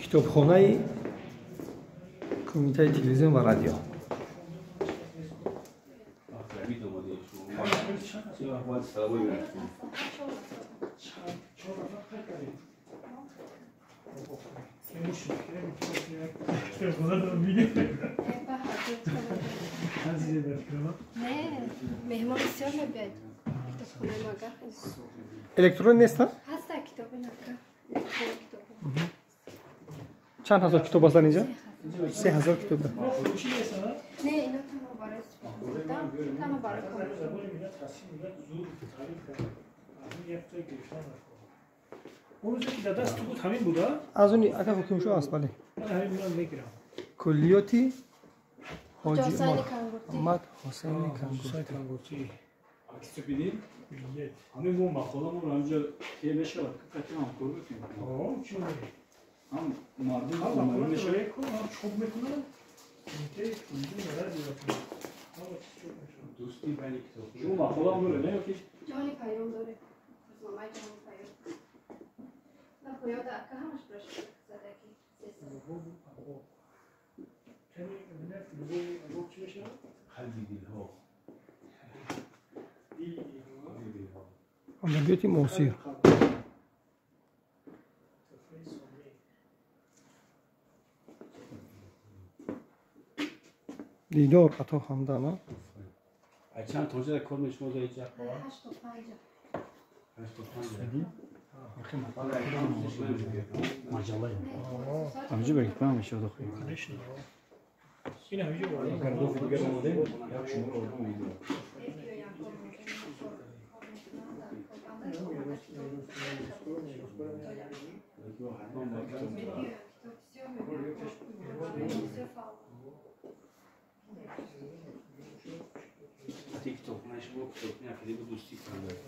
Китобхонаи Кумитаи телевизион ва радио. Электрон нест? Чанд ҳазор китоб аст дар инҷа? 3000 китоб. Не, ино танҳо барои танҳо барои аз они ака ҳукмшо аст, бале. Куллиёти Ҳоҷи Муҳаммад Ҳусайни Кангуртӣ. Ҳамин мо мақоламонро ҳаминҷо тия мешавад, кати ҳамкор бикунем. Ҳам мардум омада мешавад, ҳам чоп мекунанд. Кумитаи телевизион ва радио дӯстӣ байни китоб. Шумо мақолаам доред, не ё ки? Ҷони Паём доред. Рӯзномаи Ҷони Паём. На поёда ака ҳамаш бараш задаги. Қалби дилҳо. Адабиёти муосир. Дидор ато ҳамдам. Чанд тоҷа кор мешумо дар инҷа? 8 то 5. 8 то 5. Маҷалла. Ҳамҷо бигирам мешавад охи. Ин ҳамҷо агар дофи дигар омадем, як шуморо одам мегирад. Китобхонаи шумо китобхонаи академияи дӯстӣ кардааст.